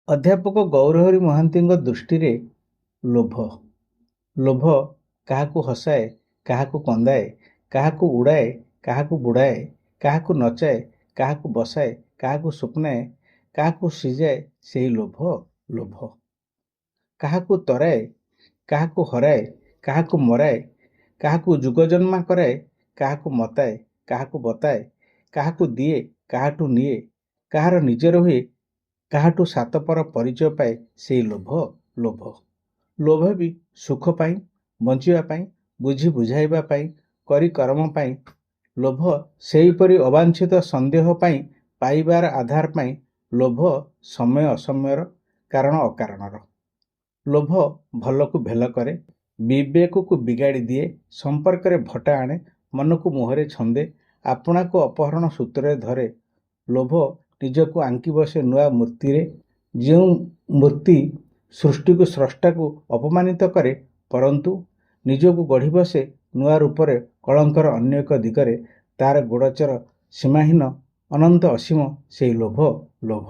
ଅଧ୍ୟାପକ ଗୌରହରି ମହାନ୍ତିଙ୍କ ଦୃଷ୍ଟିରେ ଲୋଭ। ଲୋଭ କାହାକୁ ହସାଏ, କାହାକୁ କନ୍ଦାଏ, କାହାକୁ ଉଡ଼ାଏ, କାହାକୁ ବୁଡ଼ାଏ, କାହାକୁ ନଚାଏ, କାହାକୁ ବସାଏ, କାହାକୁ ସ୍ୱପ୍ନାଏ, କାହାକୁ ସିଝାଏ, ସେହି ଲୋଭ ଲୋଭ। କାହାକୁ ତରାଏ, କାହାକୁ ହରାଏ, କାହାକୁ ମରାଏ, କାହାକୁ ଯୁଗଜନ୍ମା କରାଏ, କାହାକୁ ମତାଏ, କାହାକୁ ବତାଏ, କାହାକୁ ଦିଏ, କାହାଠୁ ନିଏ, କାହାର ନିଜର ହୁଏ, କାହାଠୁ ସାତପର ପରିଚୟ ପାଏ, ସେଇ ଲୋଭ ଲୋଭ। ଲୋଭ ବି ସୁଖ ପାଇଁ, ବଞ୍ଚିବା ପାଇଁ, ବୁଝି ବୁଝାଇବା ପାଇଁ, କରି କର୍ମ ପାଇଁ। ଲୋଭ ସେହିପରି ଅବାଞ୍ଛିତ ସନ୍ଦେହ ପାଇଁ, ପାଇବାର ଆଧାର ପାଇଁ। ଲୋଭ ସମୟ ଅସମୟର, କାରଣ ଅକାରଣର। ଲୋଭ ଭଲକୁ ଭେଲ କରେ, ବିବେକକୁ ବିଗାଡ଼ି ଦିଏ, ସମ୍ପର୍କରେ ଭଟ୍ଟା ଆଣେ, ମନକୁ ମୋହରେ ଛନ୍ଦେ, ଆପଣାକୁ ଅପହରଣ ସୂତ୍ରରେ ଧରେ। ଲୋଭ ନିଜକୁ ଆଙ୍କି ବସେ ନୂଆ ମୂର୍ତ୍ତିରେ, ଯେଉଁ ମୂର୍ତ୍ତି ସୃଷ୍ଟିକୁ ସ୍ରଷ୍ଟାକୁ ଅପମାନିତ କରେ, ପରନ୍ତୁ ନିଜକୁ ଗଢ଼ି ବସେ ନୂଆ ରୂପରେ କଳଙ୍କର ଅନ୍ୟ ଏକ ଦିଗରେ। ତା'ର ଗୋଡ଼ଚର ସୀମାହୀନ, ଅନନ୍ତ ଅସୀମ, ସେଇ ଲୋଭ ଲୋଭ।